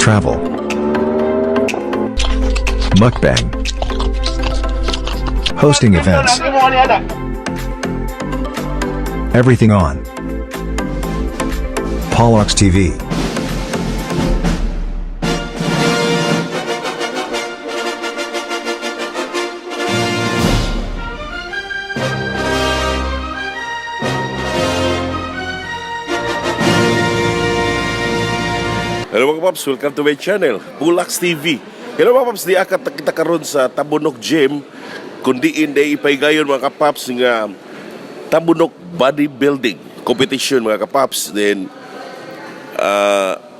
Travel. Mukbang. Hosting events. Everything on Pollocks TV. Hello mga paps, welcome to my channel, Pulax TV. Hello mga paps, di akat kita karon sa Tabunok Gym, kundi hindi ipaygayon mga kapaps nga Tabunok Bodybuilding Competition mga kapaps. Then,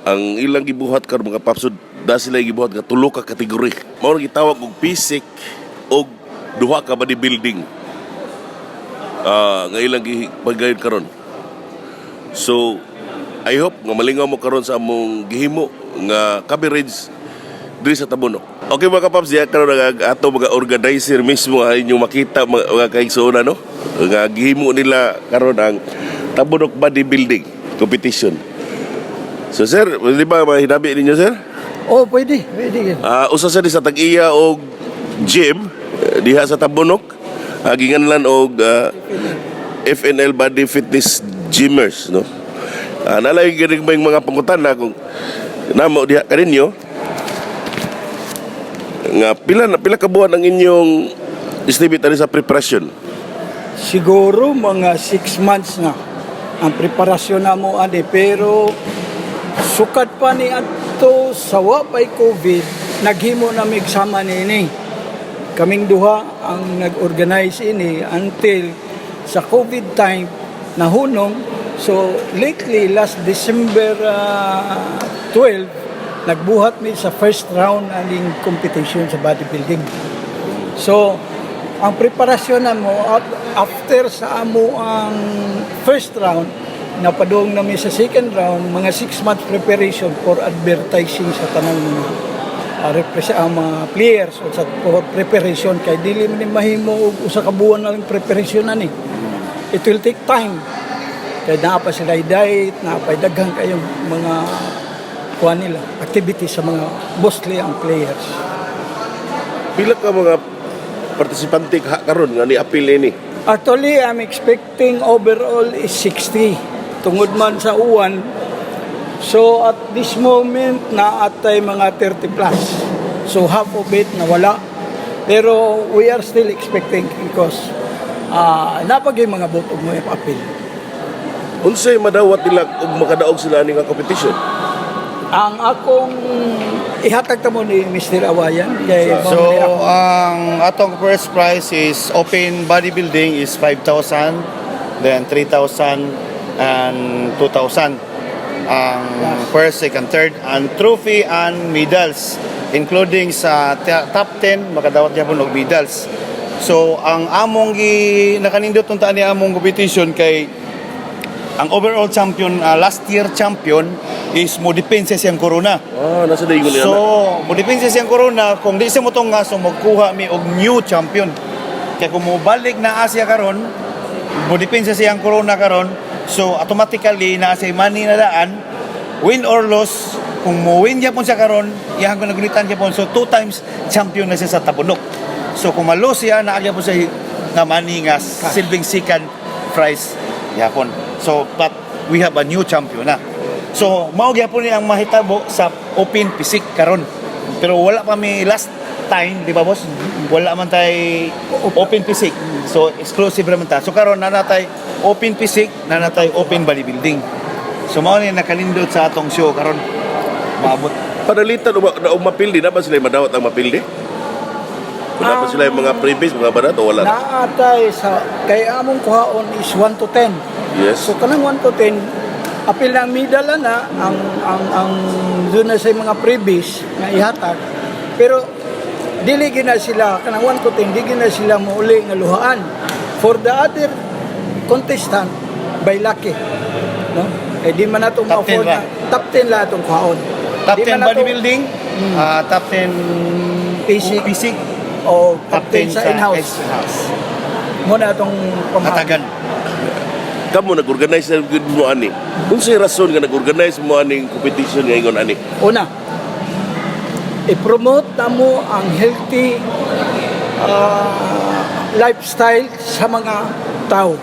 ang ilang gibuhat karon mga paps, so, da sila gibuhat nga tulo ka kategory. Mao nang gitawag og physique og duha ka bodybuilding. Nga ilang gipagayon karon. So, I hope nga malingaw mo karon sa among gihimo nga coverage diri sa Tabunok. Okay mga kapaps, diya karon ang ato mga organizer mismo ay inyong makita mga kaigsoona, no? Nga gihimo nila karon ang Tabunok Bodybuilding Competition. So sir, di ba mahinabi ninyo, sir? Oh, pwede, pwede. Usa sa di sa tag-iya og gym diha sa Tabunok. Ginganlan og FNL Body Fitness Gymmers, no? Nalay gid may mga pangutan na kung namo diha kaninyo nga pila na pila ka buwan ang inyong estimate ani sa preparation? Siguro mga 6 months na ang preparasyon na mo ani, pero sukat pa ni adto sa wa pay COVID, naghimo na mig sama niini. Kaming duha ang nag-organize ini until sa COVID time nahunong. So lately, last December 12, nagbuhat mi sa first round aning competition sa bodybuilding. So, ang preparasyon na mo, after sa amo ang first round, napadung nami sa second round, mga 6 months preparation for advertising sa tanang mga ang mga players o sa for preparation kay dili man ni mahimo og usa ka buwan na lang preparation ani. It will take time. Kay naa pa sila diet, naa pa daghan kayong mga kuan nila, activities sa mga mostly ang players. Pila ka mga partisipante karon nga ni-apil ini? Actually, I'm expecting overall is 60. Tungod man sa uwan. So at this moment, naatay mga 30 plus. So half of it nawala. Pero we are still expecting because napagay mga boto mo appeal. Unsay madawat nila ug makadaog sila ani nga competition? Ang akong ihatag ta mo ni Mr. Awayan kay So, mao ni ako. ang atong first prize is open bodybuilding is 5,000, then 3,000 and 2,000. Ang first, second, third, and trophy and medals, including sa top 10, makadawat gyapon og medals. So, ang among gi nakanindot unta ni among competition kay ang overall champion, last year champion is mo depensa siyang corona. Nasa dayon niya So, na. mo depensa siyang corona, kung di siya motong nga, so magkuha mi og new champion. Kaya kung mobalik na Asia karon, mo depensa siyang corona karon, so automatically na siya money na daan, win or loss, kung mo win gyapon siya karon, iyang ko nagunitan gyapon, so two times champion na siya sa Tabunok. So kung ma-lose siya, naa gyapon siya nga money nga silbing second prize gyapon. So but we have a new champion na. So mao gyapon ni ang mahitabo sa open physique karon. Pero wala pa mi last time, di ba, boss? Wala man tay open physique. So exclusive ra man ta. So karon naa natay open physique, naa natay open bodybuilding. So mao ni nakalindot sa atong show karon. Maabot. Panalitan na mapildi na ba sila madawat ang mapildi? Wala pa sila yung mga previous, mga banat o wala na? Naatay sa kay among kuhaon is 1 to 10. Yes. So kanang 1 to 10, apil na ang medal na ang doon na sa mga previous nga ihatag. Pero dili gina sila kanang 1 to 10, di gina sila mouli nga luhaan. For the other contestant, by lucky. No? Eh di man nato Top 10 ma-afford ra. na top 10 la atong kuhaon. Top Di 10 man nato- bodybuilding, top 10 Physique. physique, O top 10 sa in-house. In-house. Mo na atong pamahagi. Hatagan. Kamo nag-organize na gud mo ani. Unsay rason nga nag-organize mo aning competition nga ingon ani? Una, I-promote na mo ang healthy lifestyle sa mga tao.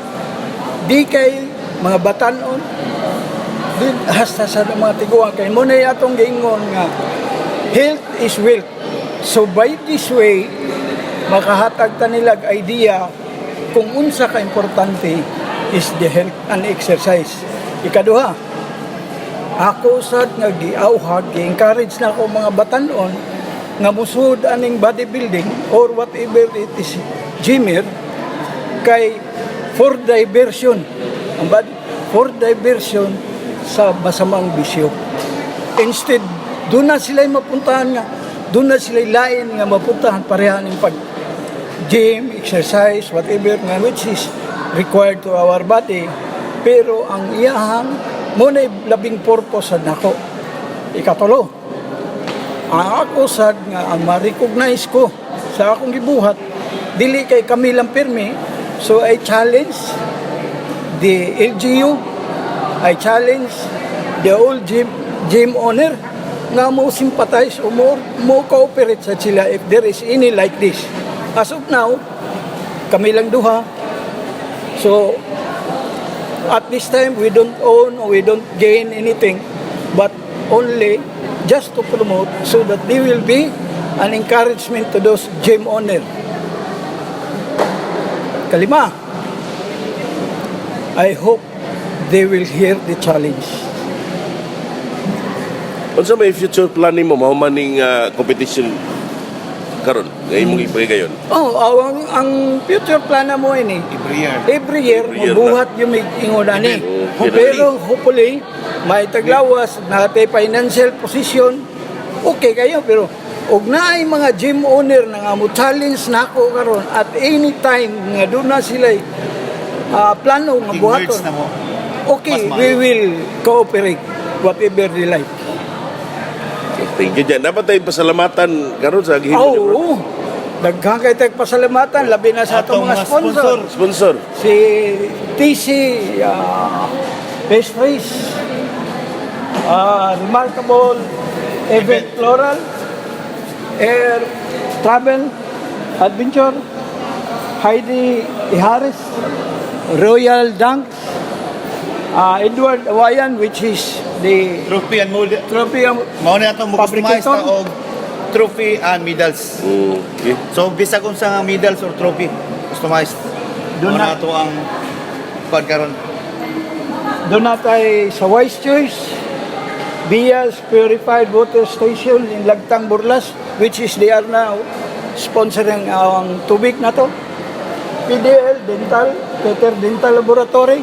Di kay mga batanon, di hasta sa mga tiguang kay mo na atong giingon nga health is wealth. So by this way, makahatag ta nila og idea kung unsa ka importante is the health and exercise. Ikaduha, ako sad nga giawhag, gi-encourage na ako mga batanon nga musud aning bodybuilding or whatever it is, gymmer, kay for diversion ang body, for diversion sa masamang bisyo. Instead, doon na sila mapuntahan nga, doon na sila lain nga mapuntahan, parehan ng pag gym, exercise, whatever nga which is required to our body. Pero ang iyahang mo na labing purpose sa nako. Ikatulo, ang ako sad nga ang ma-recognize ko sa akong gibuhat, dili kay kami lang pirmi. So I challenge the LGU, I challenge the old gym owner nga mo sympathize o mo cooperate sa sila if there is any like this. As of now, kami lang duha. So at this time, we don't own or we don't gain anything, but only just to promote so that they will be an encouragement to those gym owner. Kalima, I hope they will hear the challenge. Unsa may future plan nimo mahuman ning competition karon nga imong ipahigayon? Oh, ang future plan na mo ini, Every year. Every year, Every year. Mabuhat yung may ingon ani. Okay. Pero hopefully, may taglawas, natay financial position, okay kayo. Pero og naay mga gym owner na nga mo challenge nako karon at any time nga doon na sila plano nga King buhaton. words na mo. Okay, Mas we maayo. will cooperate whatever they like. Okay, thank you dyan. Dapat tayo pasalamatan karon sa gihimo Oo. niyo, bro. Oh, daghan kay tag pasalamatan labi na sa atong Atong mga mga sponsor. sponsor. Sponsor. Si TC Pastries, Remarkable Event Floral, Air Travel Adventure, Heidi Ihares, Royal Dunks, Edward Awayan, which is the Trophy and mold. trophy of Mao na atong mo customize Fabricator. ta og trophy and medals. Okay. So bisag unsa nga medals or trophy customized. Doon Mao na- na ato ang kuan karon. Doon na tayo sa Wise Choice, Bias Purified Water Station in Lagtang, Burlas, which is they are now sponsoring ang tubig na to. PDL Dental, Peter Dental Laboratory,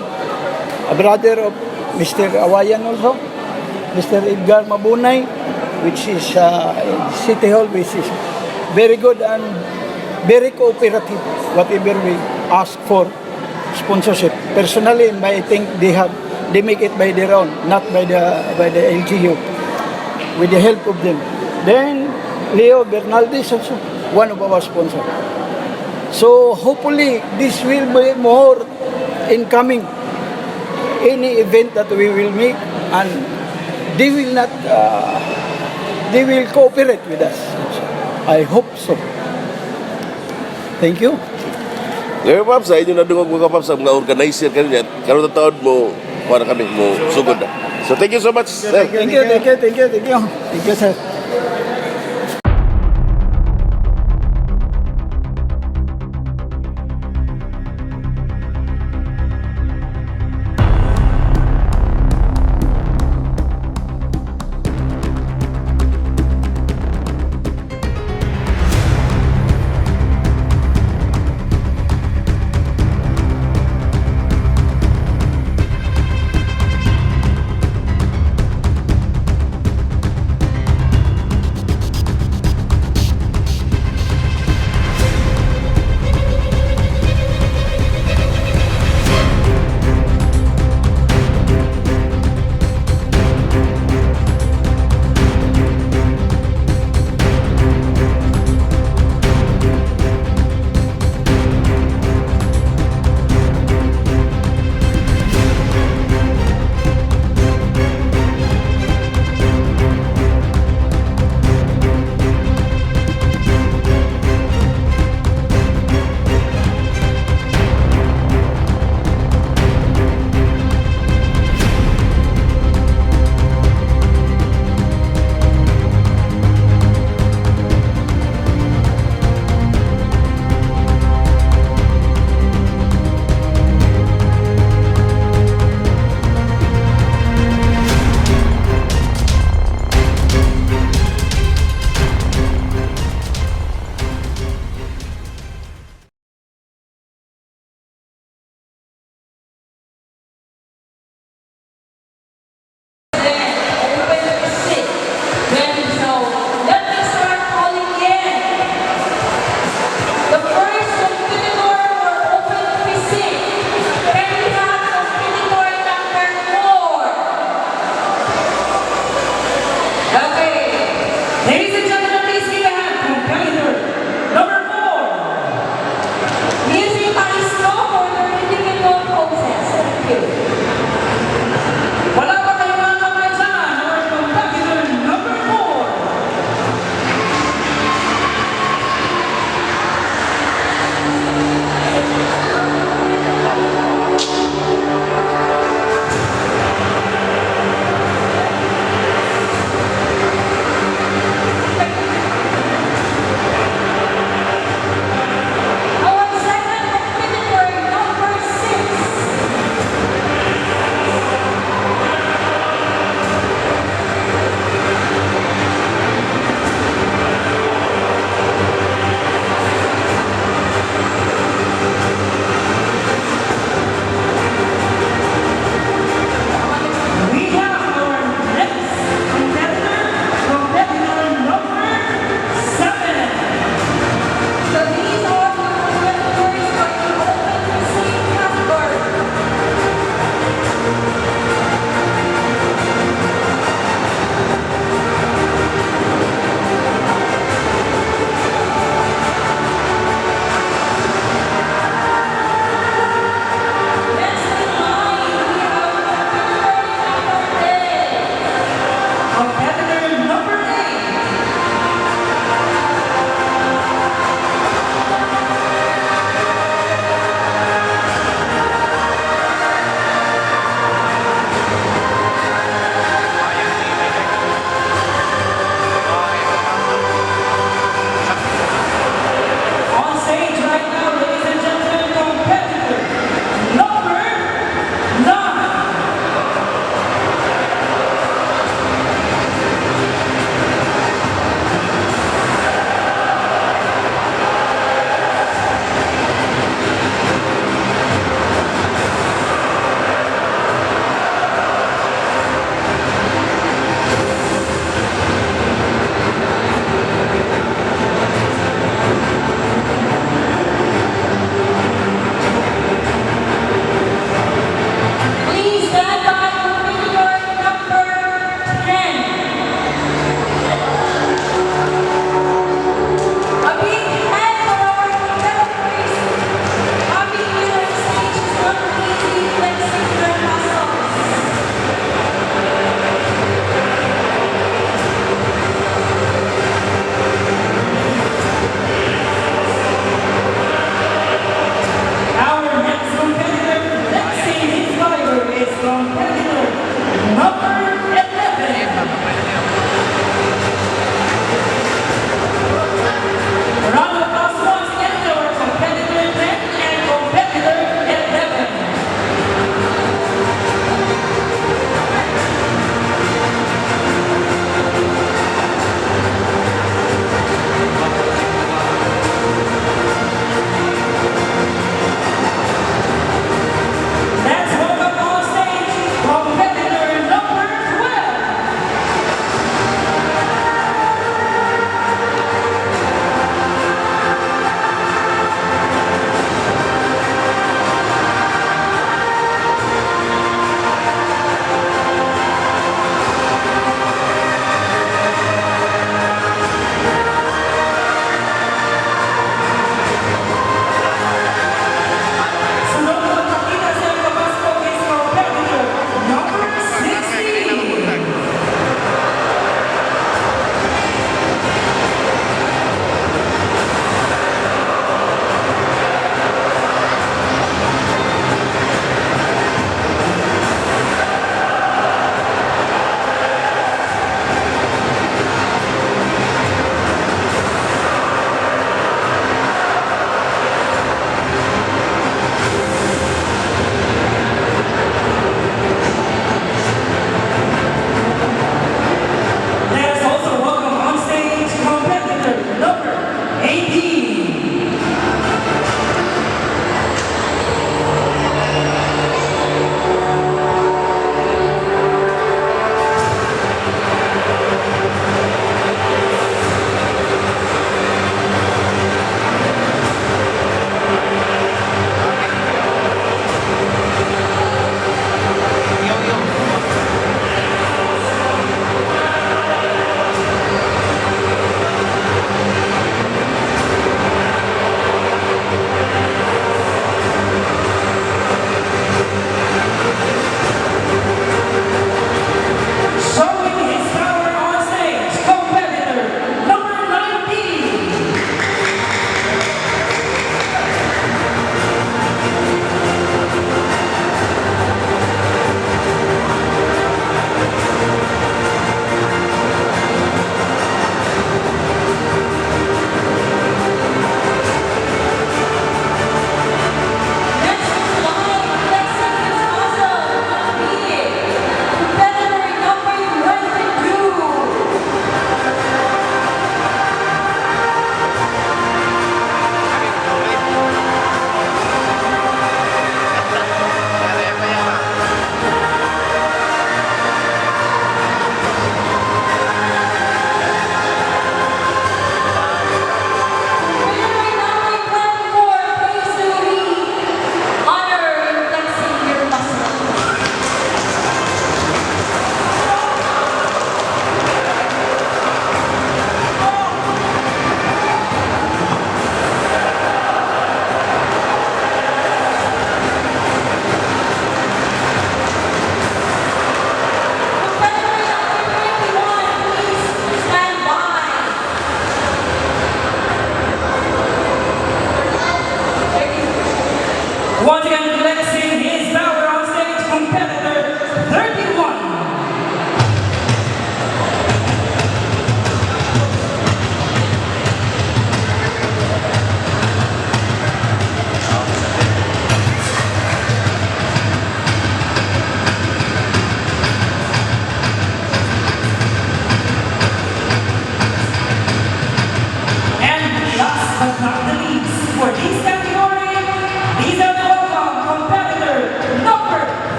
a brother of Mr. Awayan also, Mr. Edgar Mabunay, which is in City Hall, which is very good and very cooperative, whatever we ask for sponsorship. Personally, I think they make it by their own, not by the LGU, with the help of them. Then Leo Bernaldez also, one of our sponsors. So hopefully this will be more incoming, any event that we will make, and they will not they will cooperate with us. I hope so. Thank you. Ngayon, Paps, sa inyo na dungog, mga Paps, ang mga organizer kanina. Karon na taon mo, kuha na kami, mo sugod na. So thank you so much, sir. Thank you, thank you, thank you, thank you. Thank you, sir.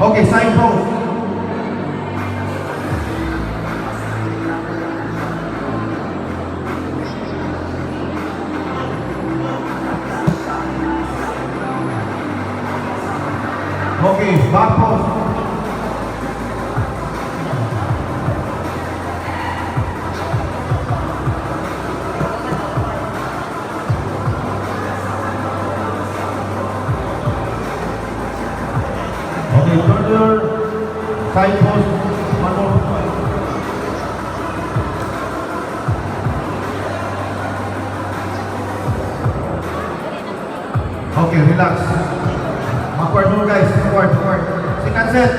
Okay, side pose. Okay, back pose. Okay, turn to your side pose. One more. Okay, relax. Backward move, guys. Backward, backward. Second set.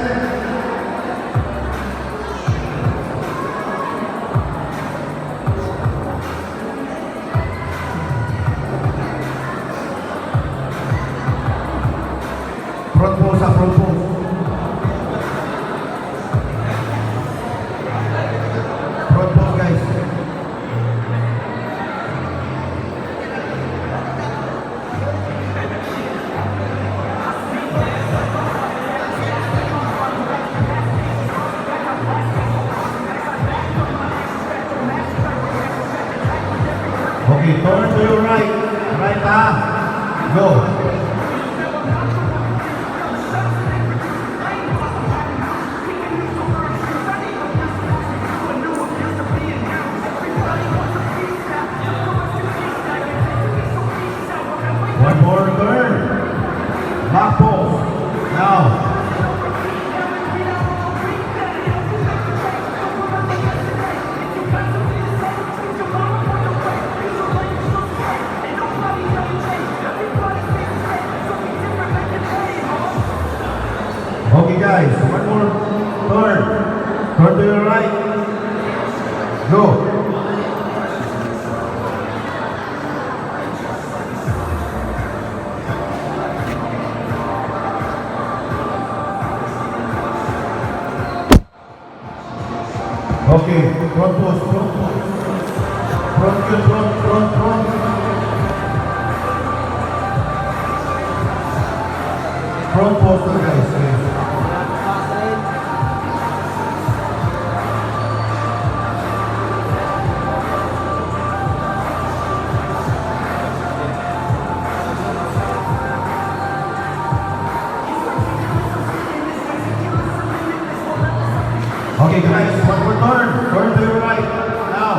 Front pose, ah, front pose. Front pose, guys. Okay, turn to your right. Right, ah. Go. One more turn. Back pose. Now. Okay, guys, one more turn. Turn to your right. Go. Okay, front pose, front pose. Front, yun, front, front, front. Front pose na, guys. Okay. Okay, guys, one more turn. Turn to your right. Now.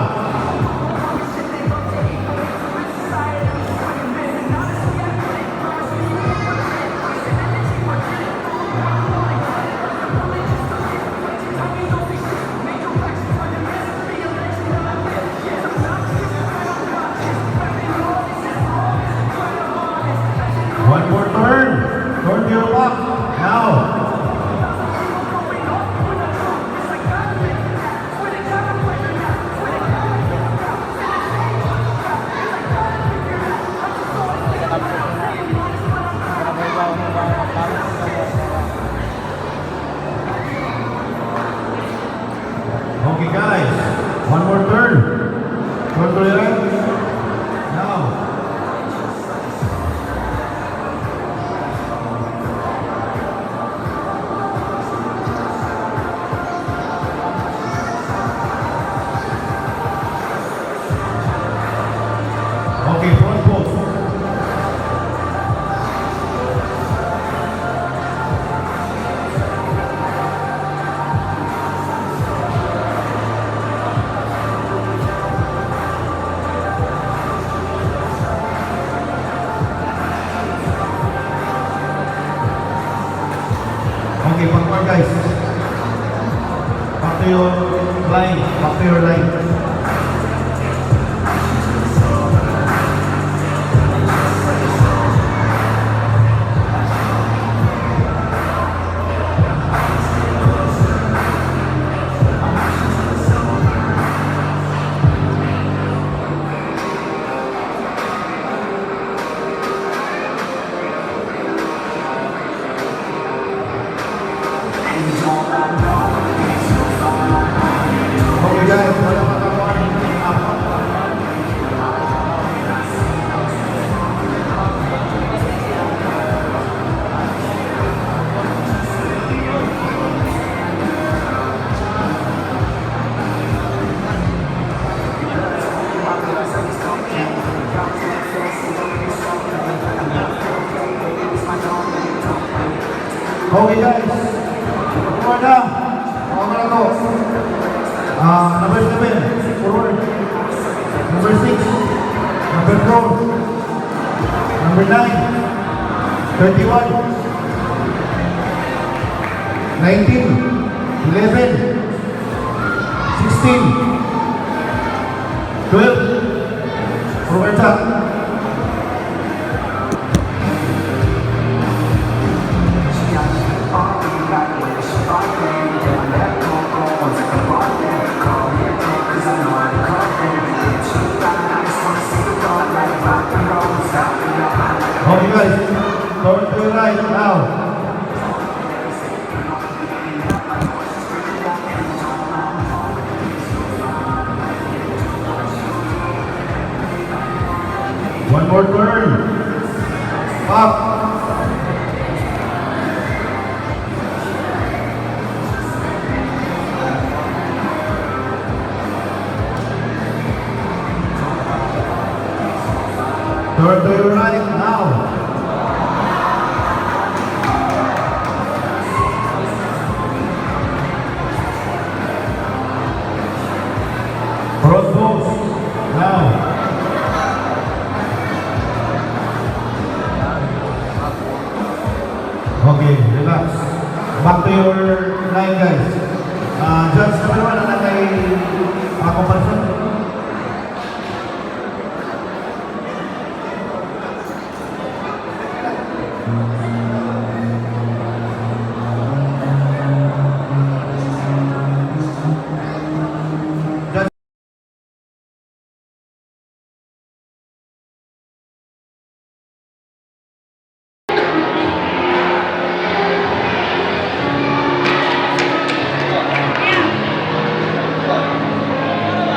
One more turn. Turn to your left. Now. Okay, guys. One more turn. Turn to the right. Now. Okay, front pose. Okay, backward, guys. Back to your line. Back to your line. Okay, guys, wala pa. Okay, guys. Forward na. Okay na to. Number 7, forward. Number 6, number 4, number 9, 31, 19, 11, 16, 12. Forward sa. Okay, guys, turn to your right now. One more turn. Up. Turn to your right now. Cross both. Now. Okay, relax. Back to your line, guys. Judge number 1, ano kay comparison?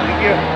Thank you.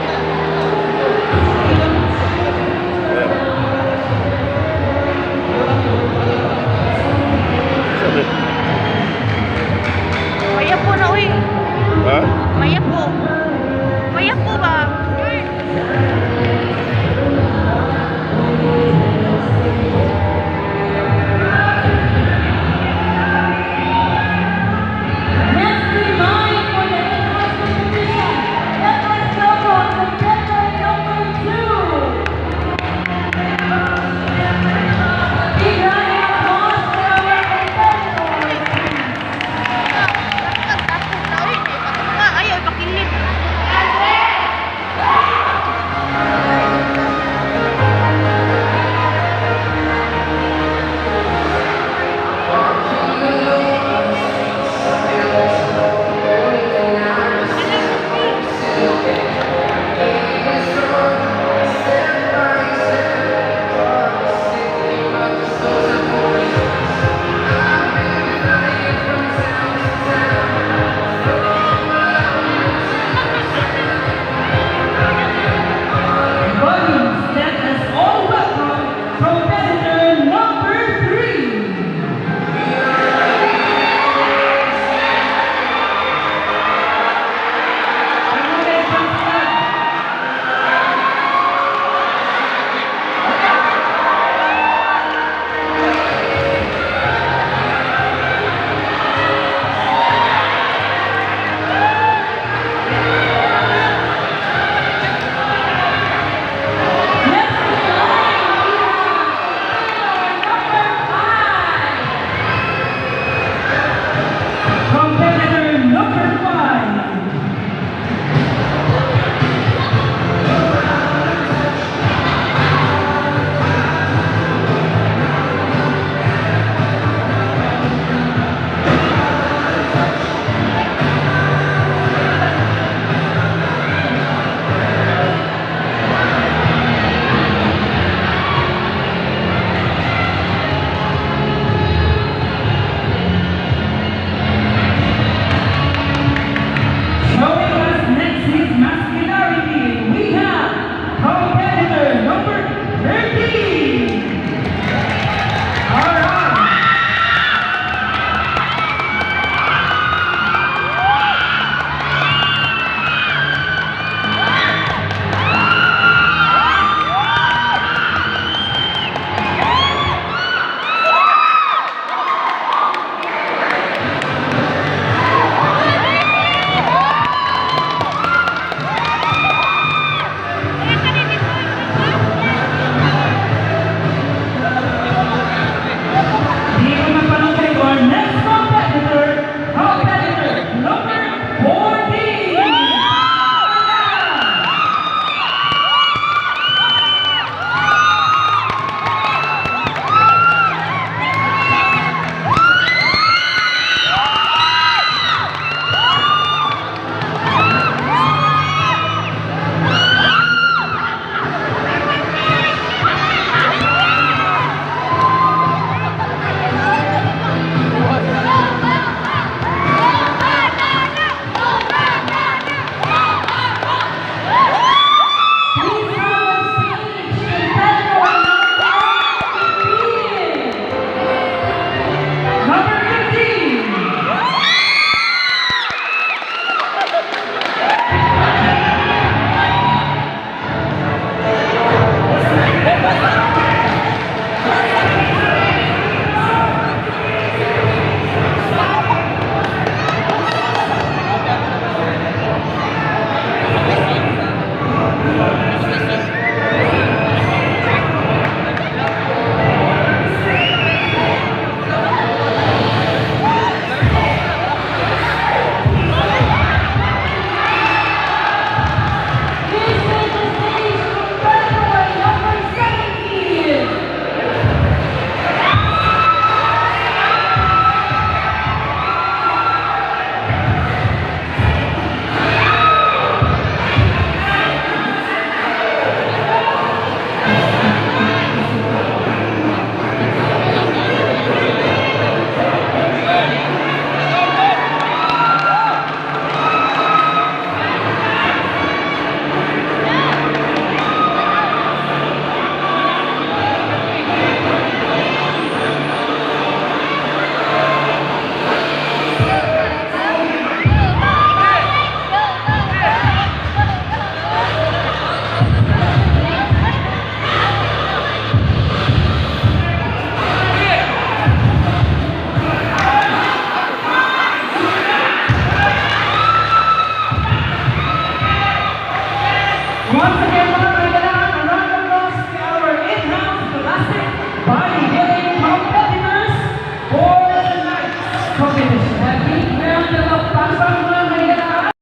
Palakpak mga higala.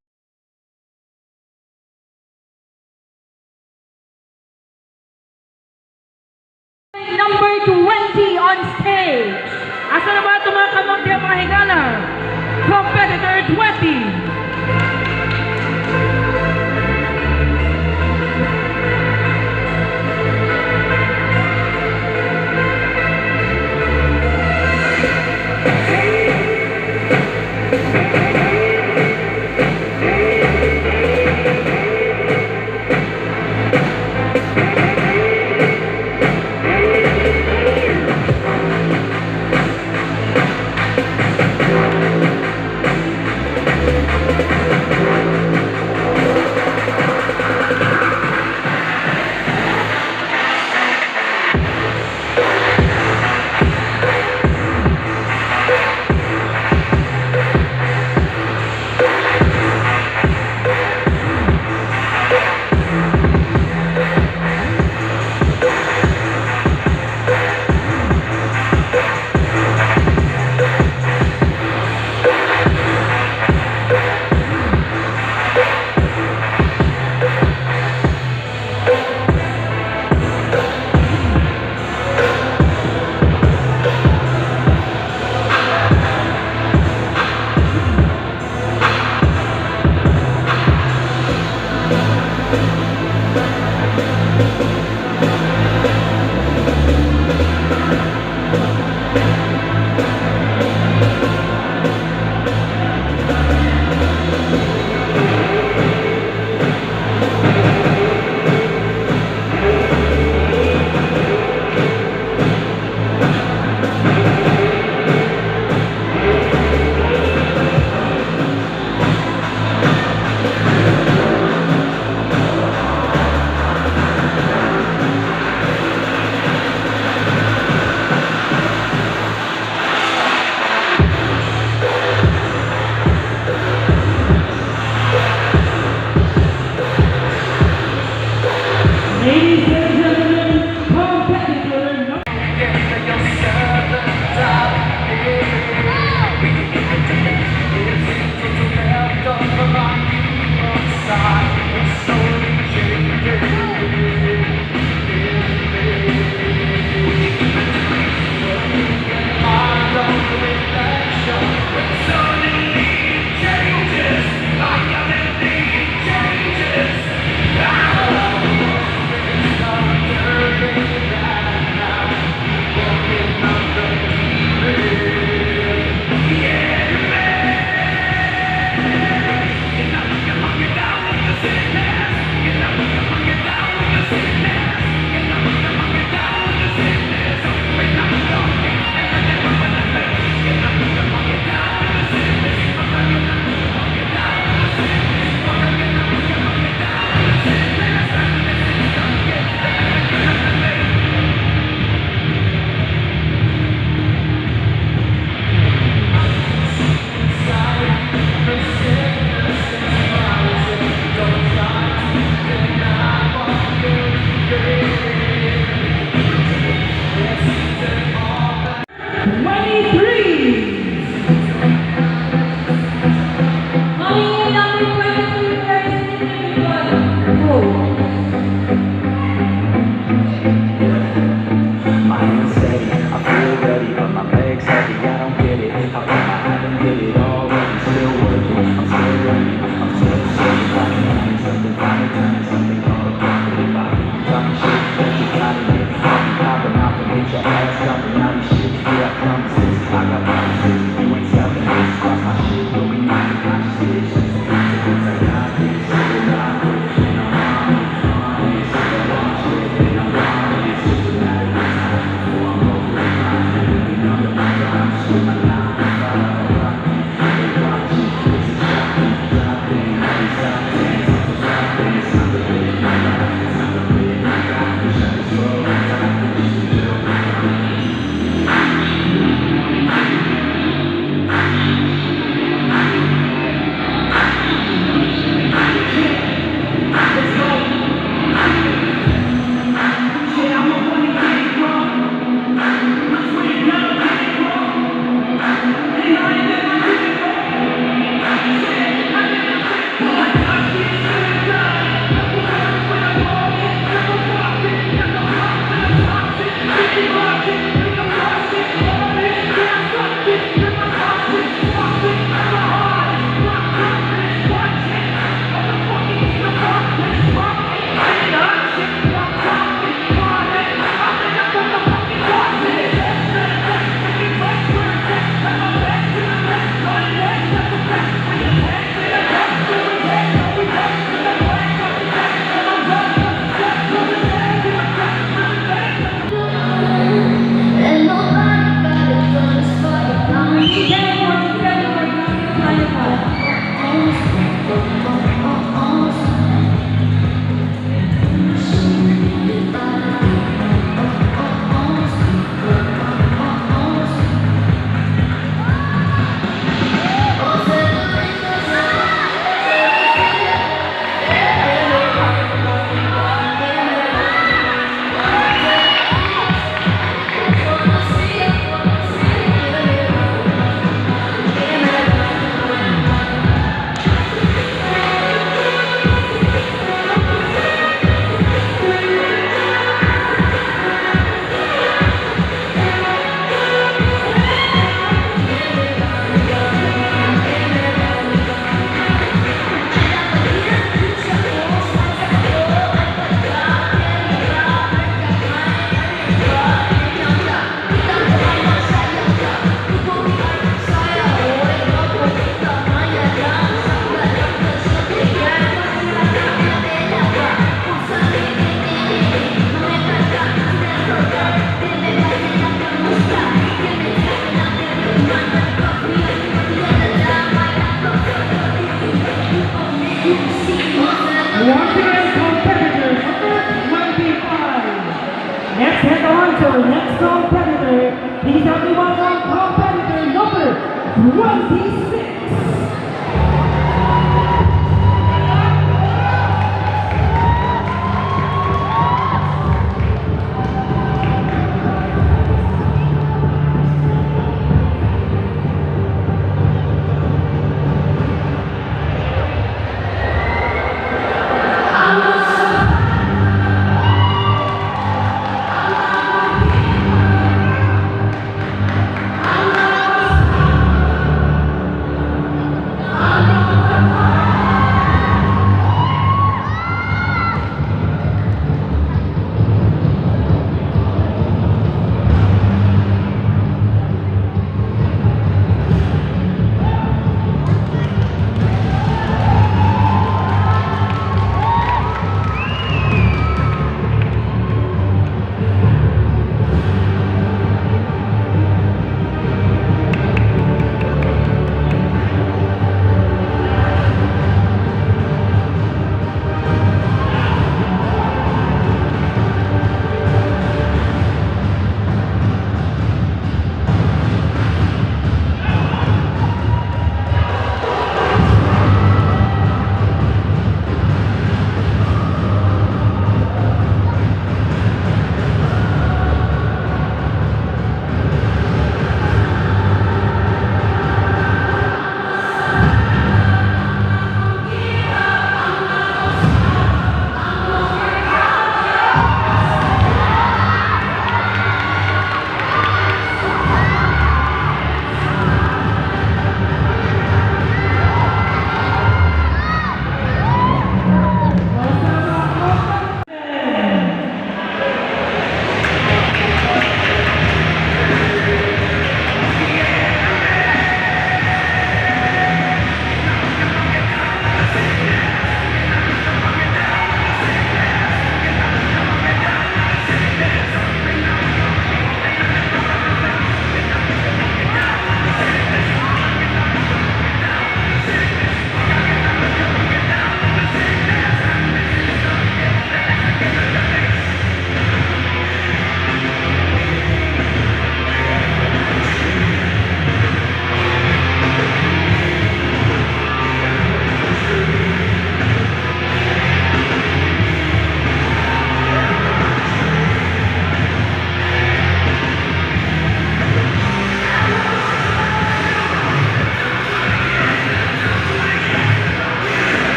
Number 20 on stage. Asa na ba ito mga kamot diha, mga higala? Competitor 20. 26.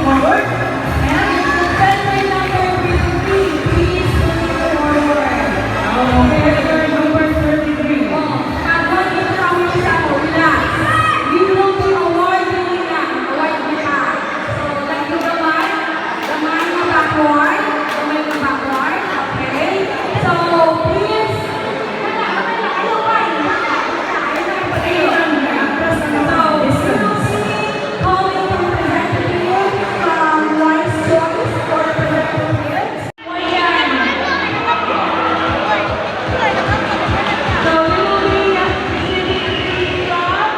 forward. And competitor number 33, please move forward. Competitor number 33. We will be awarding na, award niya. So, like the gamay, gamay na backward, gamay na backward, okay? So, please, wala, wala, ayaw pa, wala, wala, ayaw na. So, we will be calling the representative from Wise Choice for representatives. Ayan. So we will be receiving from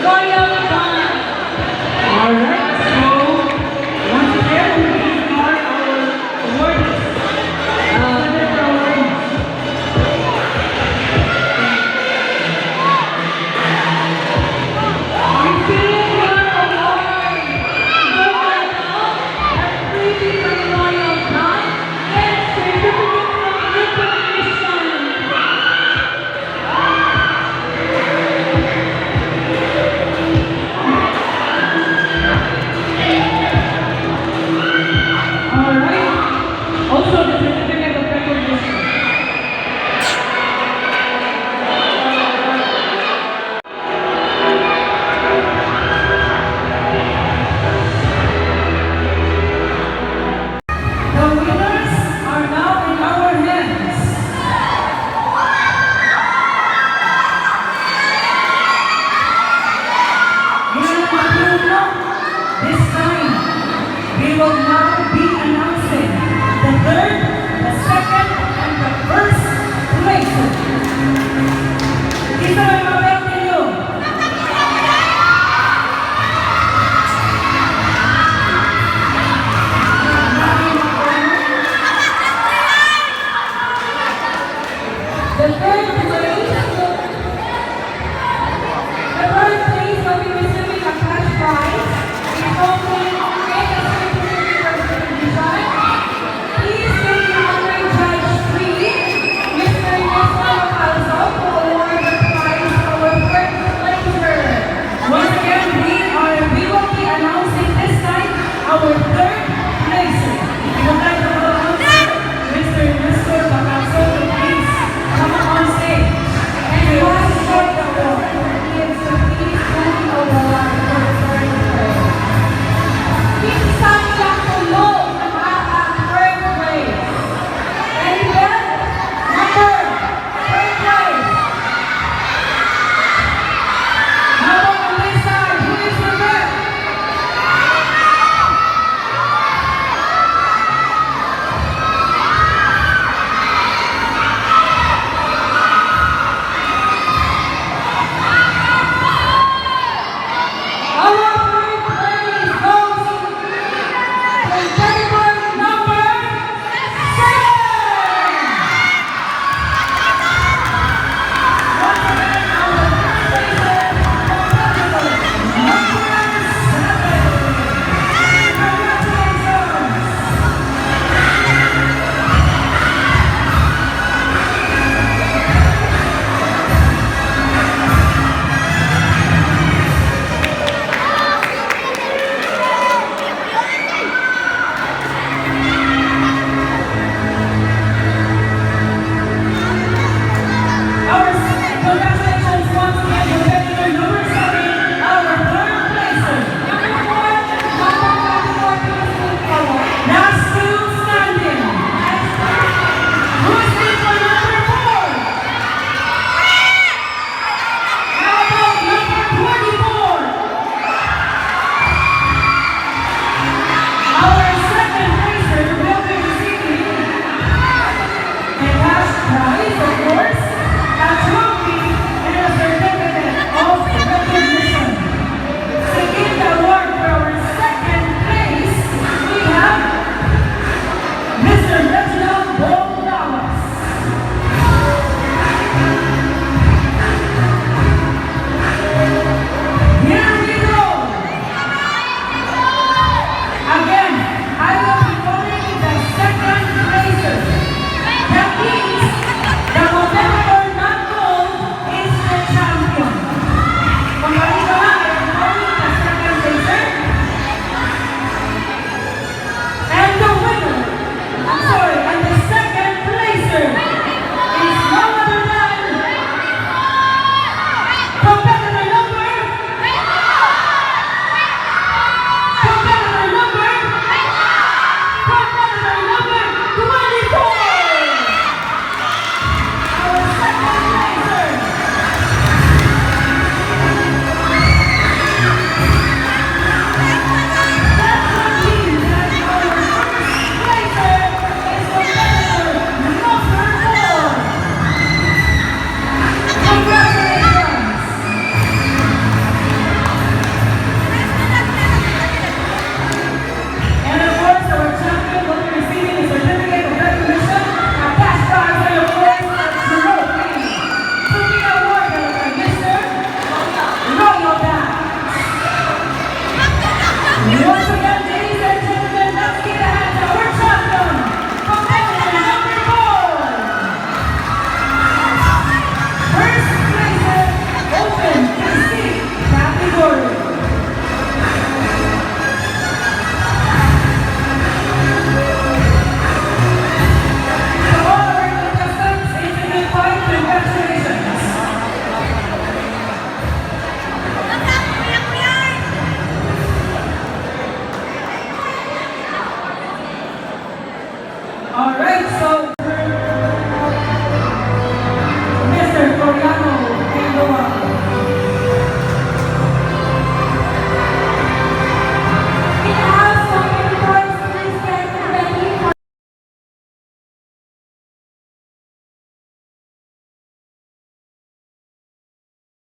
Royal Dawn. Alright, so once again, these are our awardees. Senator awardees. Receive your award. Gold medal, a freebie from Royal Dawn, and certificate of recognition. Alright. Also, the certificate of recognition. The winners are now in our hands. This time, we will now be announcing the third, the second, and the first place. Kinsa may mabait ninyo? The third place, the third place will be receiving a cash prize, a trophy, and a certificate of recognition. Please take the honor judge three, Mr. Nestor Calzo, to award the prize to our third placer. Once again, we will be announcing this time our third place. We would like to announce Mr. Nestor Bacalso to please come up on stage. And one for the award. Yes, so please join the award for the third place. Once again, ladies and gentlemen, let's give a hand to our champion, competitor number 4. First placer, open physique category. To all our contestants, it's a good fight. Congratulations. All right, so Mr. Coriano Kandoa. We have competitors, please get ready for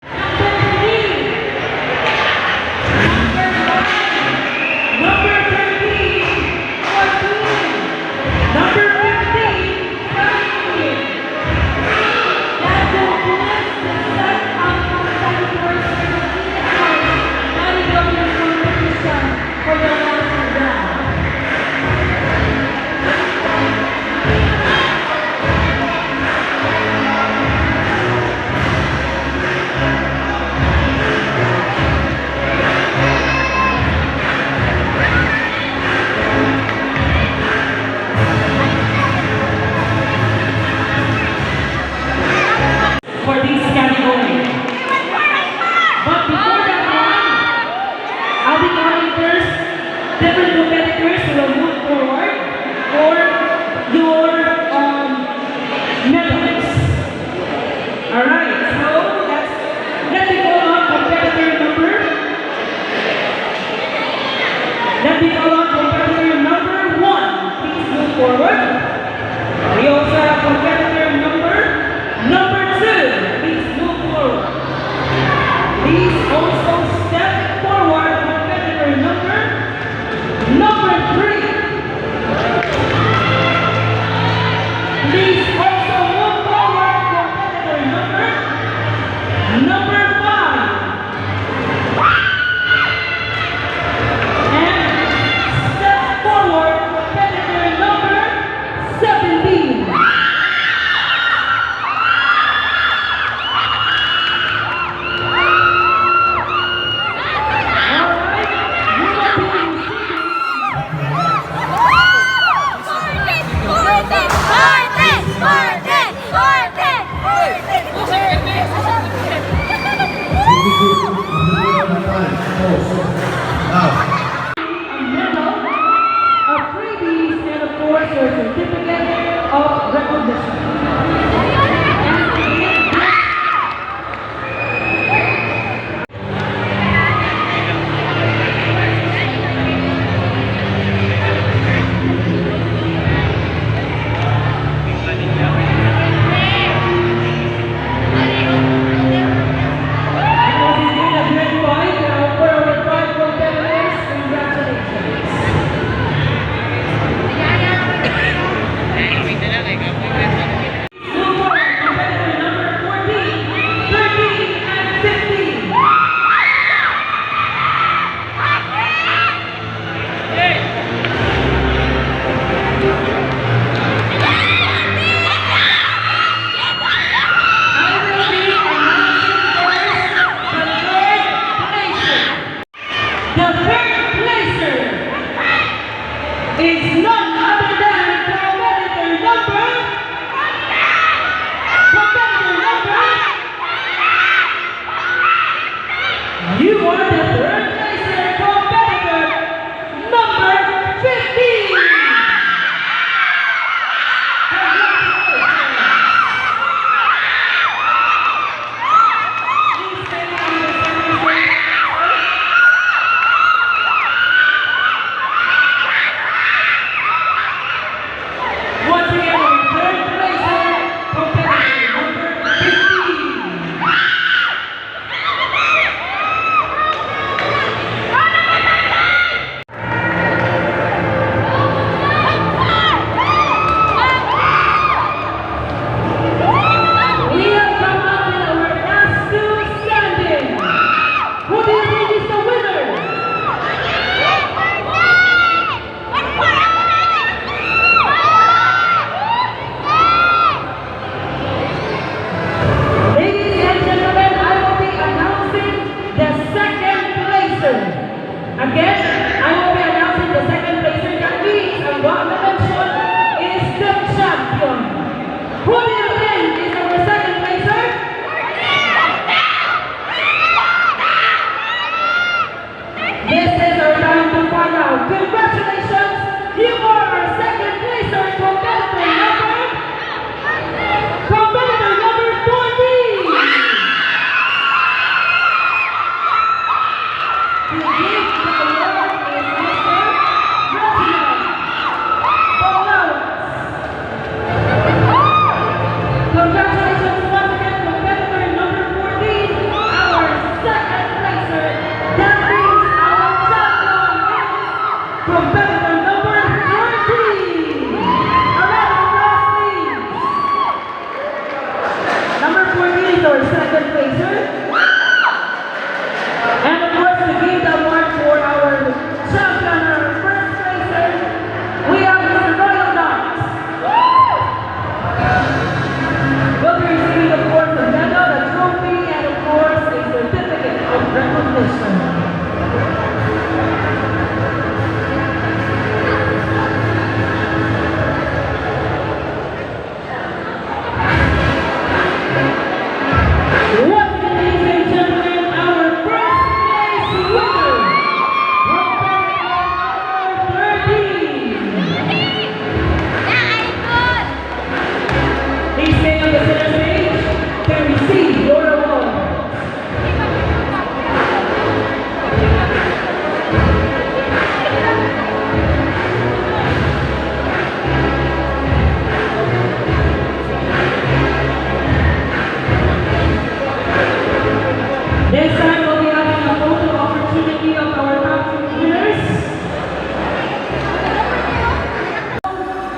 Number 3. Number 9. Number 13. 14. Number 15. 17. That concludes the set of competitors for the in-house bodybuilding competition for the last round. For this category. But before that one, I'll be calling first different competitors who will move forward for your medals. Alright, so let me call on competitor number. Let me call on competitor number 1. Please move forward. We also have competitor number 2. Please move forward. Please also step forward, competitor number 3. Please also move forward, competitor number 5. And step forward, competitor number 17. All right, you will be receiving 14! 14! 14! 14! Now, a medal, a freebies, and of course your certificate of recognition. And to give this Because it's been a great fight for our five competitors, congratulations. Move forward, competitor number 14, 13, and 15. I will be announcing first the third placer. The third placer is none other than competitor number, you are the third placer, competitor number 15. Congratulations. Please stand on your center stage. Competitor number 14. A round of applause, please. Number 14 is our second placer. And of course, to give the award for our champion, our first placer, we have Mr. Royal Knox. Will be receiving, of course, a medal, a trophy, and of course, a certificate of recognition. Once again, ladies and gentlemen, our first place winner, competitor number 13. Please stay on the center stage to receive your award. This time we'll be having a photo opportunity of our top two winners.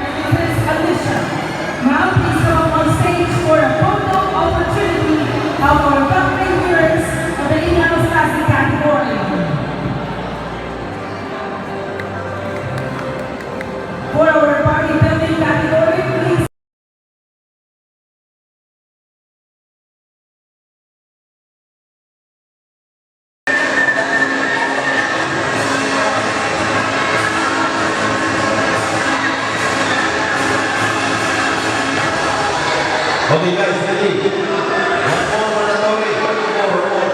And Mrs. Alicia. Now please come up on stage for a photo opportunity of our top three winners of the in-house classic category. For our bodybuilding category, please. Okay guys, ready? One more mandatory. One more, one more.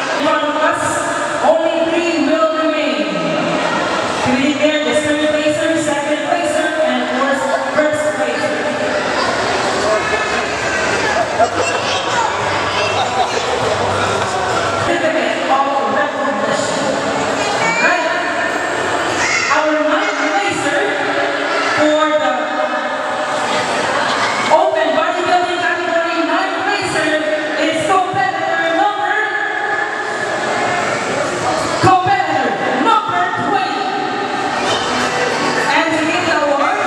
In front of us, only three will remain. To be declared the third placer, second placer, and of course, first placer. Certificate of recognition. Right. Our ninth placer for the open bodybuilding category, ninth placer is competitor number 20. And to give the award,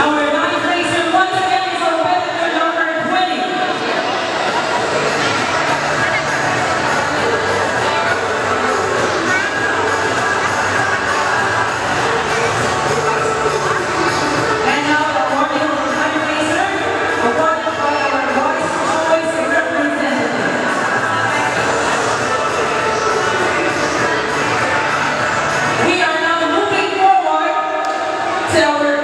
our ninth placer once again is competitor number 20. And now the awarding of the ninth placer, awarded by our Wise Choice representative. We are now moving forward to our